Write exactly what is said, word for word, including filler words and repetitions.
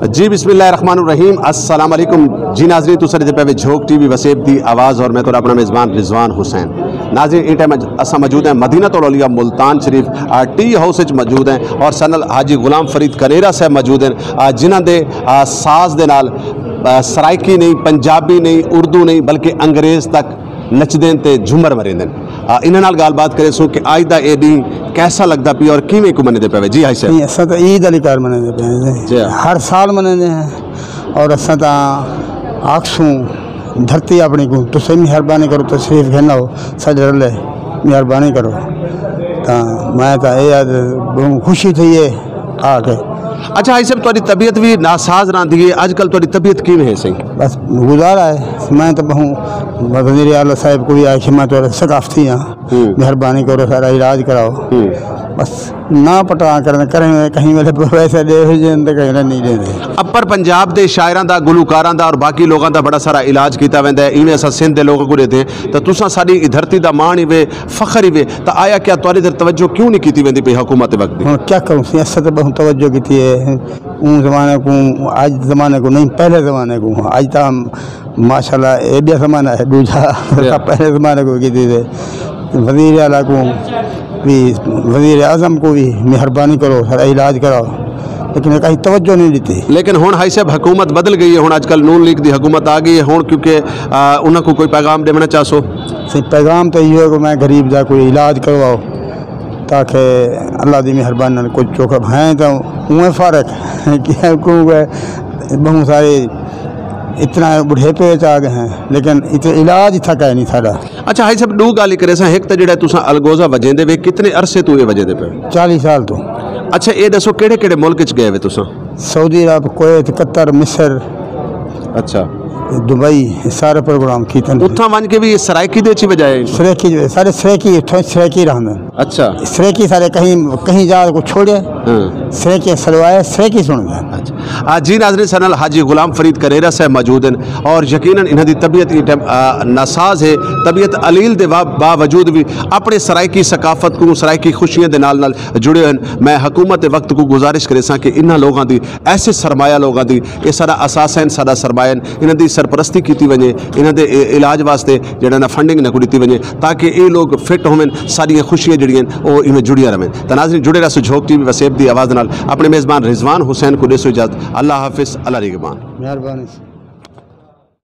جی، بسم اللہ الرحمن الرحیم۔ السلام علیکم۔ جی ناظرین، تساں ݙیہدے پئے وے جھوک ٹی وی وسیب دی آواز، اور میں تہاݙا اپݨا میزبان رضوان حسین۔ ناظرین، ایں ٹائم اج اساں موجود ہیں مدینۃ الاولیاء ملتان شریف، آ، ٹی ہاؤس وچ موجود ہیں، اور سانل حاجی غلام فرید کنیرا صاحب موجود ہیں، آ، جنہاں دے، آ، ساز دے نال، آ، سرائیکی نہیں، پنجابی نہیں، اردو نہیں، بلکہ انگریز تک نچدن تے جھمر مریندن۔ آ، انہاں نال ڳالھ بات کریسوں کہ اڄ دا اے ݙینہہ کیسا لڳدا پیا اور کیویں کوں منیندے پئے وے؟ جی حاجی صاحب۔ نہیں، اساں تاں عید آلی کار منیندے پئے ہیں۔ جی۔ ہر سال منیندے ہیں اور اساں تاں آکھسوں دھرتی اپݨی کوں، تساں مہربانی کرو، تشریف گھن آؤ ساݙے رلے، مہربانی کرو۔ تاں میں تاں اے آکھ ٻہوں خوشی تھئی ہے آ کے۔ اچھا حاجی صاحب، تہاݙی طبیعت وی ناساز رہندی ہے، اڄ کل تہاݙی طبیعت کیویں ہے سئیں؟ بس گزارا ہے، میں تاں ٻہوں وزیر اعلیٰ صاحب کوں وی آکھیا، میں تہاݙا ثقافتی ہاں، ہوں۔ مہربانی کرو ساݙا علاج کراؤ۔ ہوں۔ بس نہ پٹا کرن، کریں کہیں ویلے پیسے ݙے ویندے، کہیں ویلے نہیں ݙیندے۔ اپر پنجاب دے شاعراں دا، گلوکاراں دا اور باقی لوگاں دا بڑا سارا علاج کیتا ویندا ہے، ایویں اساں سندھ دے لوگاں کوں ݙیندے ہیں۔ تاں تساں ساݙی دھرتی دا ماݨ ہی وے، فخر ہی وے، تاں آیا کیا تہاݙے ادھر توجہ کیوں نہیں کیتی ویندی پئی حکومت وقت دی؟ ہݨ کیا کروں سئیں، اساں تاں ٻہوں توجہ کیتی ہے۔ اوں زمانے کوں، اڄ زمانے کوں نہیں، پہلے زمانے کوں۔ اڄ تاں ماشاءاللہ اے ٻیا زمانہ ہے، ݙوجھا۔ ٻیا۔ تاں پہلے زمانے کوں کیتی تے وزیر اعلیٰ کوں وی، وزیر اعظم کوں وی مہربانی کرو، ساݙا علاج کراؤ، لیکن کہیں توجہ نہیں ݙتی۔ لیکن ہݨ حاجی صاحب حکومت بدل ڳئی ہے، ہݨ اڄ کل نون لیگ دی حکومت آ ڳئی ہے، ہݨ کیونکہ، آ، انہاں کوں کوئی پیغام ݙیوݨا چاہسو؟ سئیں، پیغام تاں ایہو ہے کہ میں غریب دا کوئی علاج کرواؤ، تاکہ اللہ دی مہربانی نال کجھ چوکھا بھائیں تاں اونویں فارغ کیونکہ ٻہوں سارے اتنا بڑھیپے وچ آ ڳئے ہیں، لیکن اتنا علاج اتھا کائے نہیں ساݙا۔ اچھا حاجی صاحب، ݙو ڳالھیں کریساں، ہک تاں جیڑھا تساں الگوزہ وڄیندے وے، کتنے عرصے توں اے وڄیندے پئے ہو؟ چالیہہ سال توں۔ اچھا، اے ݙسو کیڑھے کیڑھے ملک وچ ڳئے وے تساں؟ سعودی عرب، کویت، قطر، مصر، اچھا۔ دبئی، اے سارے پروگرام کیتے نے۔ اتھاں ونڄ کے وی سرائیکی دے وچ وڄائے؟ سرائیکی جو، سارے سرائیکی، اتھاں سرائیکی رہندے۔ اچھا۔ سرائیکی سارے کہیں، کہیں جا کوں چھوڑے، ہاں۔ سرائیکی سݙوائے، سرائیکی سݙیندے۔ اچھا۔ آ، جی ناظرین، ساݙے نال حاجی غلام فرید کنیرا صاحب موجود ہیں اور یقیناً انہاں دی طبیعت ایں ٹائم، آ، ناساز ہے، طبیعت علیل دے وا-، باوجود وی اپݨے سرائیکی ثقافت کوں، سرائیکی خوشیاں دے نال نال جڑے ہوئے ہیں۔ میں حکومت وقت کوں گزارش کریساں کہ انہاں لوگاں دی، ایسے سرمایہ لوگاں دی، اے ساݙا اثاثہ ہن، ساݙا سرمایہ ہن، انہاں دی سرپرستی کیتی ونڄے، انہاں دے ع-، علاج واسطے جیڑھا نا فنڈنگ انہاں کوں ݙتی ونڄے تاکہ اے لوگ فٹ ہوون، ساݙیاں خوشیاں جیڑھیاں ہن او ایویں جڑیاں رہون۔ تاں ناظرین، جڑے رہسو جھوک ٹی وی وسیب دی آواز نال۔ اپݨے میزبان رضوان حسین کوں ݙیسو اجازت۔ اللہ حافظ، اللہ نگہبان۔ مہربانی۔